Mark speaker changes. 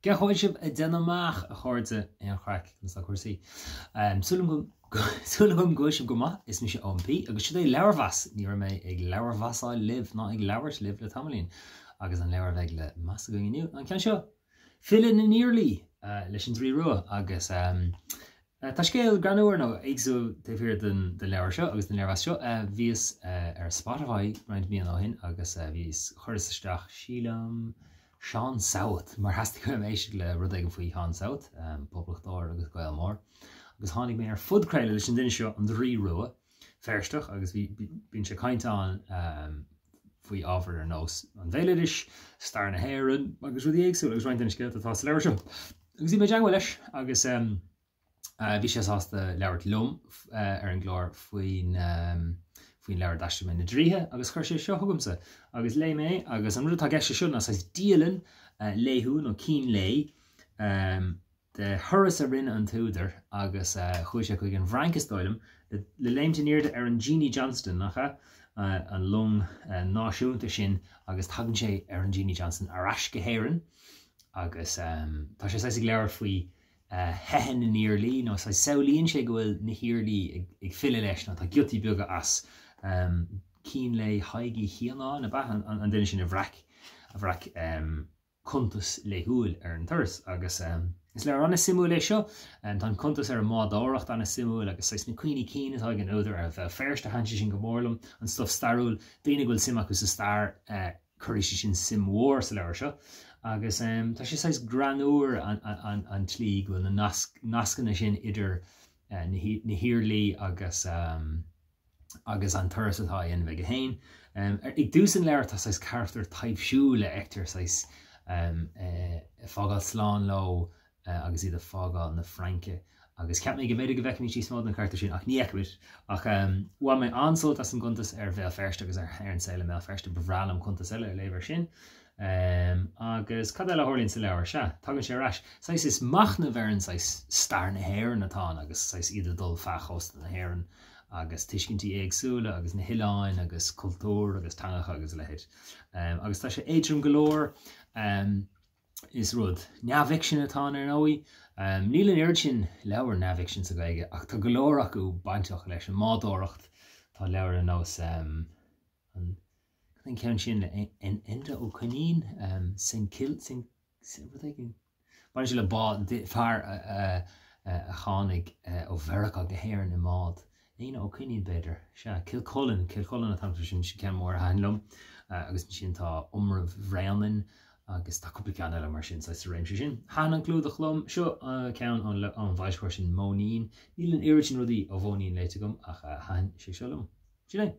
Speaker 1: Cén chaoi a bhfuil sibh ag déanamh amach, a chairde, aon chraic conas tá cúrsaí? Súil agam súil agam go bhfuil sibh go maith, is mise Eoin P agus seo é Leabharmheas, ní raibh mé ag leabharmheasáil libh ná ag labhairt libh le tamaillín agus an leabhar a bheidh le meas againn inniu ná an ceann seo, Filleadh na nIarlaí leis an Draoi Rua agus Tá scéal greannmhar nó éagsúil taobh thiar den leabhar seo agus den léirmheas seo. Bhíos ar Spotify roinnt míonna ó shin agus bhíos, chuireas isteach, sílim, Seán Sabhat, mar theastaigh uaim éisteacht le rud éigin faoi Sheán Sabhat, poblachtóir agus Gael mór. Agus tháinig mé ar phodchraoladh leis an duine seo, an Draoi Rua, Feirsteach, agus bhí, bíonn sé ag caint ann faoi ábhair ar nós an bhéaloidis, stair na hÉireann agus rudaí éagsúla agus roinnt de na scéalta atá sa leabhar seo. Agus bhí mé i dteagmháil leis agus bhí sé sásta labhairt liom ar an gclár faoin faoin leabhar D'aistrigh mé na draoithe agus chuir sé seo chugamsa agus léigh mé é agus an rud atá i gceist leis seo ná saghas dialann laethúil nó cín lae de thuras a rinne an t-údar agus chuaigh sé chuig an bhFrainc is dóigh liom le léimt in airde ar an Jeanie Johnston, nach ea? An long náisiúnta sin agus tagann sé ar an Jeanie Johnston ar ais go hÉirinn. Agus tá sé saghas ag labhairt faoi theitheadh na nIarlaí, nó saghas samhlaíonn sé go bhfuil na hIarlaí ag filleadh leis, nó tá giotaí beaga as cín lae Thaidhg Uí Chianáin, ab ea, an duine sin a bhreac, a bhreac cuntas laethúil ar an turas. Agus is leabhar an-suimiúil é seo. Tá an cuntas ar an mbádóireacht an-suimiúil agus saghas na cuimhní cinn atá ag an údar ar Bhéal Feirste, thaitin sé sin go mór liom, an stuif stairiúil, daoine go bhfuil suim acu sa stair, Cuirfidh sé sin suim mhór sa leabhar seo agus tá sé saghas greannmhar an tslí go bhfuil na nascanna sin idir na hIarlaí agus agus an turas atá á dhéanamh aige féin. Ag dtús an leabhair tá saghas carachtar taibhsiúil a fheictear saghas ag fágáil slán leo agus iad ag fágáil na Fraince agus cheap mé go mb'fhéidir go bhfeicfimid níos mó den charachtar sin ach ní fheicimid. Ach bhain mé an-sult as an gcuntas ar Bhéal Feirste agus ar an saol i mBéal Feirste, ba bhreá liom cuntas eile a léamh ar sin. Agus cad eile a tharlaíonn sa leabhar? Sea, tagann sé ar ais. Saghas is machnamh ar an saghas stair na hÉireann atá ann agus saghas iad ag dul feadh chósta na hÉireann agus tuiscintí éagsúla agus na hoileáin agus cultúr agus teangacha agus a leithéid. Agus tá sé éadrom go leor. Is rud neamhfhicsin atá ann, ar ndóigh. Níl an oiread sin leabhar neamhfhicsin sa Ghaeilge ach tá go leor acu bainteach leis an mbádóireacht. Tá leabhair ar nós an, cad é an ceann sin le Enda Ó Coinín? Saint Kill, Saint, rud éigin. Baineann sé le bád, fear a tháinig ó Mheiriceá go hÉirinn i mbád. Éanna Ó Coinín, b'fhéidir? Sea, Kilcullen, Kilcullen an t-ainm air sin, sin ceann mór a thaitin liom. Agus ansin tá Iomramh Bhréanainn agus tá cúpla ceann eile mar sin, saghas sa réimse sin. Thaitin an clúdach liom. Seo ceann ón bhfoilsitheoir sin, Móinín. Níl an oiread sin rudaí ó Mhóinín léite agam ach thaitin sé seo liom. Sin é.